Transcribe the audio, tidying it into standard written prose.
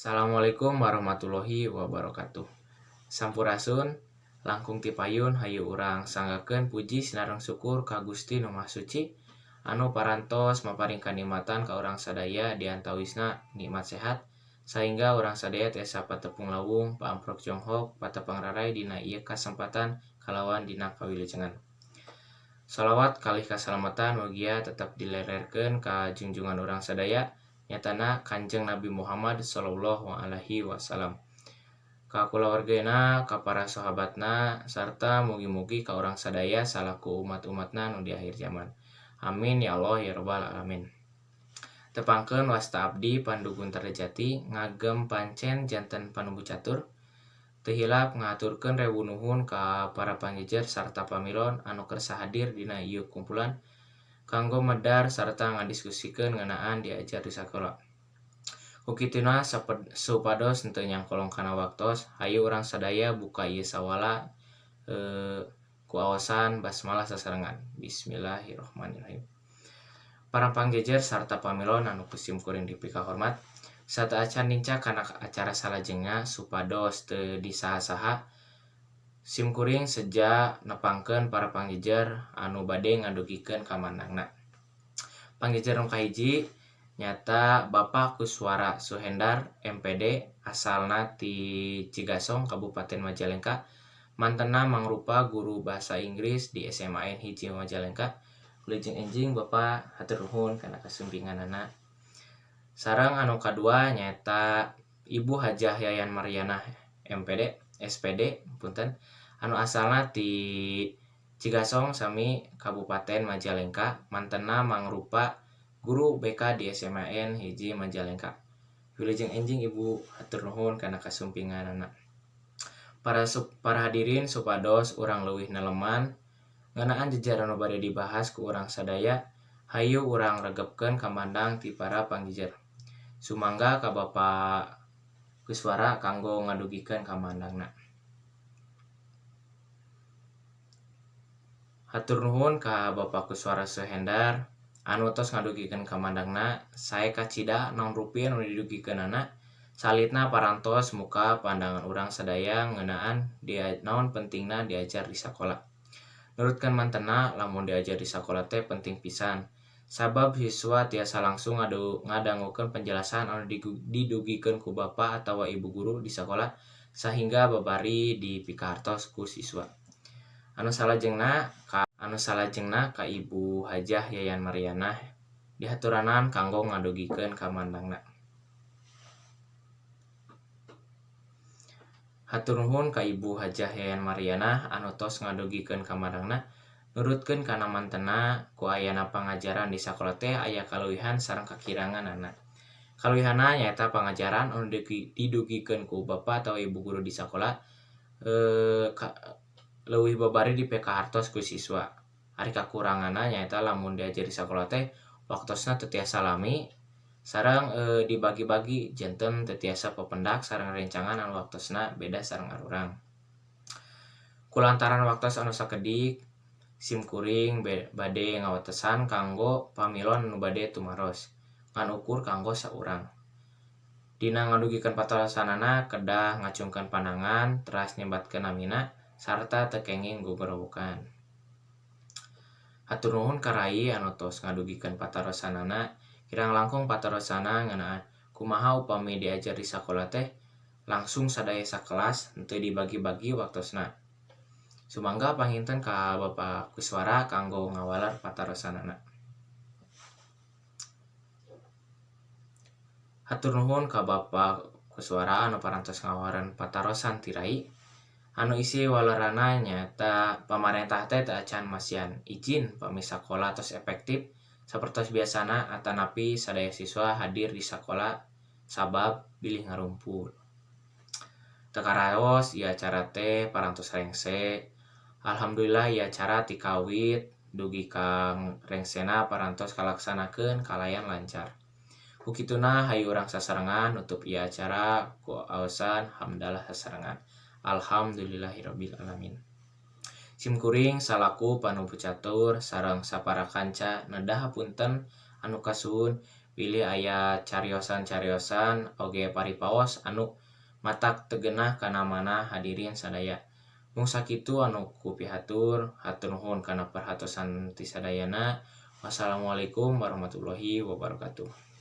Assalamualaikum warahmatullahi wabarakatuh. Sampurasun, langkung ti payun hayu urang sanggakeun puji sinareng syukur ka Gusti Nu Maha Suci anu parantos maparin kanikmatan ka urang sadaya di antawisna nikmat sehat sahingga urang sadaya tiasa patepung lawung paamprok jonghok patepang rarai dina ieu kasempatan kalawan dina kawilujengan. Shalawat kalih kasalamatan mugia tetep dilererkeun ka junjungan urang sadaya nyatana Kanjeng Nabi Muhammad sallallahu alaihi wasallam, ka kulawargana, ka para sahabatna, sarta mugi-mugi ka urang sadaya salaku umat-umatna nu di akhir zaman. Amin ya Allah ya rabbal alamin. Tepangkeun, wasta abdi Pandu Guntarjati ngagem pancen janten panumbu catur. Teu hilap ngahaturkeun rewu nuhun ka para pangjejer sarta pamilon anu kersa hadir dina ieu kumpulan kanggo medar sarta ngadiskusikeun ngeunaan diajar di sakola. Ku kituna, supados henteu nyangkolong kana waktos, hayu urang sadaya buka ieu sawala ku aosan basmalah sasarengan. Bismillahirrahmanirrahim. Para pangjejer sarta pamilon anu ku sim kuring dipikahormat, sateuacan nincak kana acara salajengna, supados teu disaha-saha, sim kuring seja nepangkeun para pangjejer anu bade ngadugikeun kamandangna. Pangjejer nu kahiji nyaeta Bapak Kuswara Suhendar MPD, asalna ti Cigasong, Kabupaten Majalengka, mantenna mangrupa guru Bahasa Inggris di SMAN 1 Majalengka. Wilujeng enjing, Bapak, hatur nuhun kana kasumpinganana. Sareng anu kadua nyaeta Ibu Hajah Yayan Mariana MPD SPD, punten, anu asalna ti Cigasong sami Kabupaten Majalengka, mantenna mangrupa guru BK di SMAN 1 Majalengka. Wilujeng enjing, Ibu, hatur nuhun kana kasumpinganana. Para hadirin, supados urang leuwih neleman ngeunaan jejer anu bade dibahas ku urang sadaya, hayu urang regepkeun kamandang ti para pangjejer. Sumangga ka Bapak Kuswara kanggo ngadugikeun kamandangna. Hatur nuhun ka Bapak Kuswara Suhendar anu tos ngadugikeun kamandangna. Sae kacida naon rupi anu didugikeunana. Salitna parantos muka pandangan urang sadaya ngeunaan dia naon pentingna diajar di sakola. Nurutkeun mantenna, lamun diajar di sakola teh penting pisan, sabab siswa tiasa langsung ngadangukeun penjelasan anu didugikeun ku bapak atawa ibu guru di sakola sahingga babari dipikahartos ku siswa. Anu salajengna ka Ibu Hajah Yayan Mariana dihaturanan kanggo ngadugikeun kamandangna. Hatur nuhun ka Ibu Hajah Yayan Mariana anu tos ngadugikeun kamandangna. Nurutkeun kana mantenna, ku ayana pangajaran di sakola teh aya kaleuwihan sareng kakiranganana. Kaleuwihanna nyaeta pangajaran anu didugikeun ku bapak atawa ibu guru di sakola leuwih babari dipikahartos ku siswa. Ari kakuranganna nyaeta lamun diajar di sakola teh waktosna teu tiasa lami sareng dibagi-bagi, janten teu tiasa pependak sareng rerencangan anu waktosna beda sareng arurang. Kulantaran waktos anu sakedik, sim kuring bade ngawatesan kanggo pamilon anu bade tumaros, ngan ukur kanggo saurang. Dina ngadugikeun patarosanana kedah ngacungkeun pandangan, teras nyebatkeun namina, sarta teu kenging gogorowokan. Hatur nuhun ka Rai anu tos ngadugikeun patarosanana. Kirang langkung patarosanna ngeunaan kumaha upami diajar di sakola teh langsung sadaya sakelas, henteu dibagi-bagi waktosna. Sumangga panginten ka Bapak Kuswara kanggo ngawaler patarosanana. Hatur nuhun ka Bapak Kuswara anu parantos ngawaler patarosan ti Rai anu isi waleranna nyaeta pamarentah teh teu acan masihan izin pami sakola tos efektif sapertos biasana atanapi sadaya siswa hadir di sakola sabab bilih ngarumpul. Teu karaos ieu acara teh parantos rengse. Alhamdulillah, ieu acara ti kawit dugi ka rengsena parantos kalaksanakeun kalayan lancar. Ku kituna, hayu urang sasarengan nutup ieu acara ku aosan hamdalah sasarengan. Alhamdulillahirabbil alamin. Sim kuring salaku panumbu catur sareng sapara kanca nedah hapunten anu kasuhun. Bilih aya cariosan-cariosan oge paripaos anu matak teu genah kana manah hadirin sadaya. Mung sakitu anu kupihatur, hatur nuhun kana perhatosan ti sadayana. Wassalamualaikum warahmatullahi wabarakatuh.